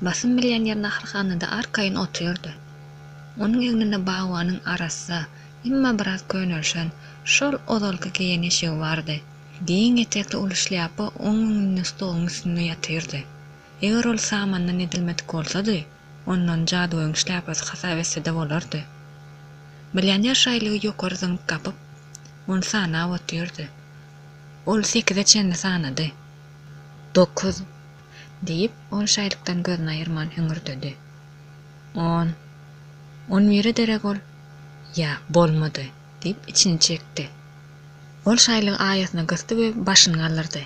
Basym millioner naharhanada arkaýyn otyrdy. Onuň egninde bagbanyň arassa, emma biraz könelişen, şol ozalky geýen eşigi bardy. Giň etekli uly şlýapa oň öňünde stoluň üstünde ýatyrdy. Eger ol samandan edilmedik bolsady, ondan jadygöýüň şlýapasy hasap etse-de bolardy. Millioner şaýlygy ýokary zyňyp gapyp, ony sanap otyrdy. Ol sekize çenli sanady. Dokuz! Diýip, ol şaýlykdan gözüni aýyrman hüňürdedi. On. On bire derek ol, Ýa, bolmady, diýip, içini çekdi. Ol şaýlygy aýasyna gysdy we başyny galdyrdy.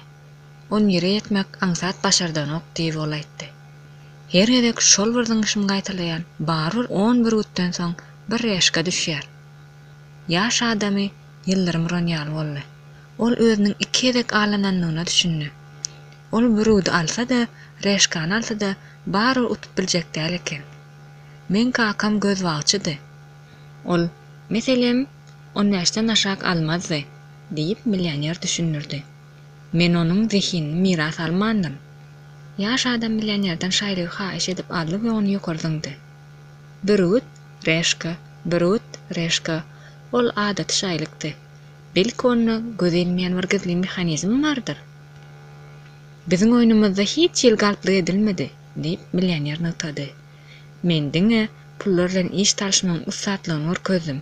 On bire ýetmek aňsat başardanok, diýip, ol aýtdy. Her gezek şol bir zyňyşymy gaýtalaýan, barybir on bürgütden soň bir reşka düşýär. Ýaş adamy ýyldyrym uran ýaly boldy. Ol özüniň iki gezek aldanandygyna düşündi. Ol bürgüdi alsa-da, reşkany alsa-da, barybir utup biljek däl eken. Meň kakam gözbagçydy. Ol, meselem, on bäşden aşak almazdy, diýip, millioner düşündirdi. Men onuň zehinini miras almandyryn. Ýaş adam millionerden şaýlygy haýyş edip aldy we ony ýokary zyňdy. Bürgüt, reşka, bürgüt, reşka, ol adaty şaýlykdy. Belki onda göze ilmeýän bir gizlin mehanizm bardyr? Biziň oýnumyzda hiç hili galplyk edilmedi, diýip, millioner nygtady. Men diňe pullar bilen iş salyşmagyň ussatlygyny görkezdim.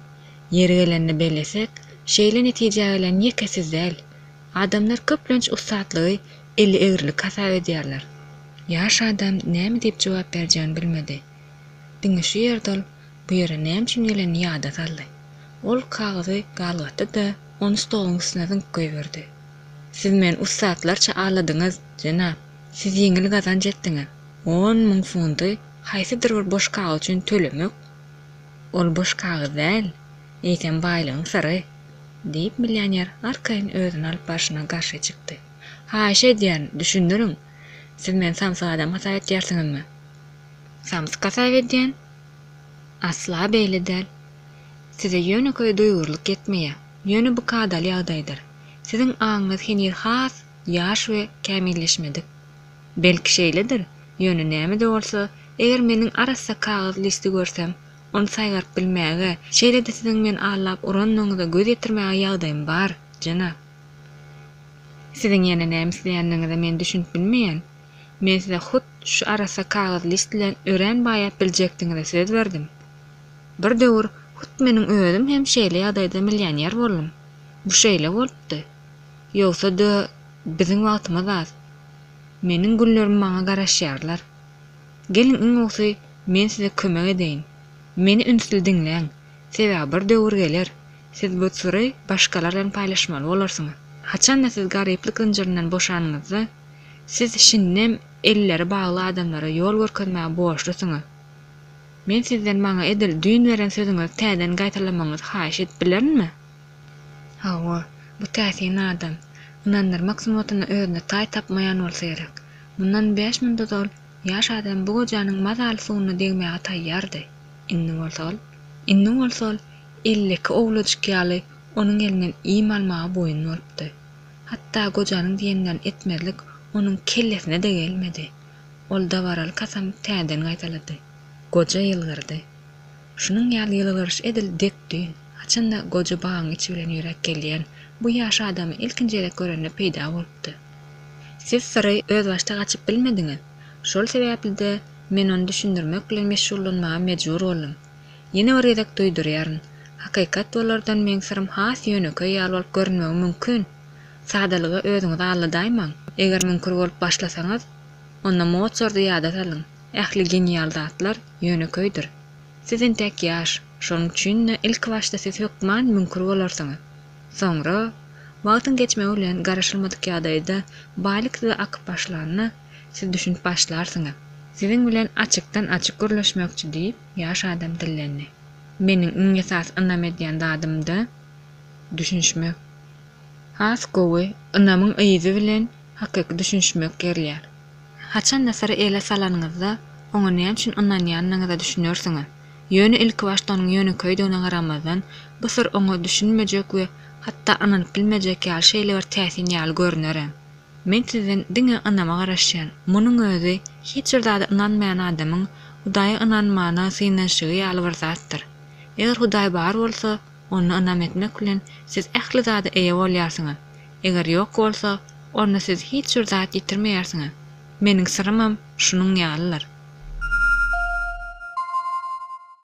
Ýeri gelende bellesek, şeýle netijä gelen ýeke siz däl. Adamlar köplenç ussatlygy eli egrilik hasap edýärler. Ýaş adam näme diýip jogap berjegini bilmedi. Diňe şu ýerde ol bu ýere näme üçin gelenini ýada saldy. Ol kagyzy galgatdy-da, ony stoluň üstüne zyňyp goýberdi. Siz meni ussatlarça aldadyňyz, jenap. Siz ýeňil gazanç etdiňiz. 10,000 funty haýsydyr bir boş kagyz üçin tölemek, ol boş kagyz däl, eýsem baýlygyň syry, diýip, millioner arkaýyn özüni alyp barşyna garşy çykdy. Haýyş edýärin, düşündiriň. Siz meni samsyk adam hasap etýärsiňizmi? Samsyk hasap edýän? Asla beýle däl. Size ýönekeý duýgurlyk ýetmeýär. Ýöne bu kadaly ýagdaýdyr. Siziň aňyňyz heniz has ýaş we kämilleşmedik. Belki şeýledir, ýöne näme-de bolsa, eger meniň arassa kagyz listi görsem, ony saýgaryp bilmäge, şeýle-de siziň meni aldap urandygyňyza göz ýetirmäge ýagdaýym bar, jenap. Siziň ýene näme isleýändigiňize men düşünip bilmeýän. Men size hut şu arassa kagyz list bilen örän baýap biljekdigiňize söz berdim. Bir döwür hut meniň özüm hem şeýle ýagdaýda millioner boldum. Bu şeýle bolupdy. Ýogsa-da, biziň wagtymyz az. Meniň güllerim maňa garaşýarlar. Geliň iň gowusy men size kömek edeýin. Meni ünsli diňläň. Sebäbi bir döwür geler, siz bu syry başgalar bilen paýlaşmaly bolarsyňyz. Haçan-da siz garyplyk zynjyryndan boşanyňyzda, Siz şindem elleri bagly adamlara ýol görkezmäge borçlusyňyz. Men sizden maňa edil düýn beren sözüňizi täzeden gaýtalamagyňyzy haýyş edip bilerinmi? Hawa, bu täsin adam. Ynandyrmak sungatynda özüne taý tapmaýan bolsa gerek. Mundan bäş minut ozal ýaş adam bu gojanyň mazaly suwuna degmäge taýýardy. Indi bolsa ol, indi bolsa ol elleki owlajyk ýaly onuň elinden iým almaga boýun bolupdy. Hatda gojanyň diýenlerini etmezlik onuň kellesine-de gelmedi. Ol dabaraly kasamy täzeden gaýtalady. Goja ýylgyrdy. Şunuň ýaly ýylgyryş edil dek düýn, haçan-da goja bagyň içi bilen ýöräp gelýän bu ýaş adamy ilkinji gezek görende peýda bolupdy. Siz syry özbaşdak açyp bilmediňiz. Şol sebäpli-de men ony düşündirmek bilen meşgullanmaga mejbur boldum. Ýene bir gezek duýdurýaryn, hakykat bolardan meň syrym has ýönekeý ýaly bolup görünmegi mümkin. Sadalyga özüňizi aldadaýmaň. Eger müňkür bolup başlasaňyz, onda Motsardy ýada salyň, ähli genial zatlar ýönekeýdir. Siz entek ýaş, şonuň üçin-de ilkibaşda siz hökman müňkür bolarsyňyz. Soňra, wagtyň geçmegi bilen garaşylmadyk ýagdaýda baýlyk size akyp başlanda, siz düşünip başlarsyňyz. Siziň bilen açykdan-açyk gürleşmekçi diýip, Ýaş adam dillendi. Meniň iň esasy ynam edýän zadym-da düşünişmek. Has gowy, ynamyň yzy bilen hakyky düşünişmek gelýär. Haçan-da syry ele salanyňyzda, oňa näme üçin ynanýanyňyza düşünersiňiz. Ýöne ilkibaşda onuň ýönekeýdigine garamazdan, bu syr oňa düşünmejek we hatda ynanyp bilmejek ýaly şeýle bir täsin ýaly görnerem. Men sizden diňe ynama garaşýan. Munuň özi hiç bir zada ynanmaýan adamyň Hudaýa ynanmana synanyşygy ýaly bir zatdyr. Eger Hudaý bar bolsa, onda ynam etmek bilen siz ähli zada eýe bolýarsyňyz. Eger ýok bolsa, onda siz hiç bir zat ýitirmeýärsiňiz. Meniň syrymam şunuň ýalydyr.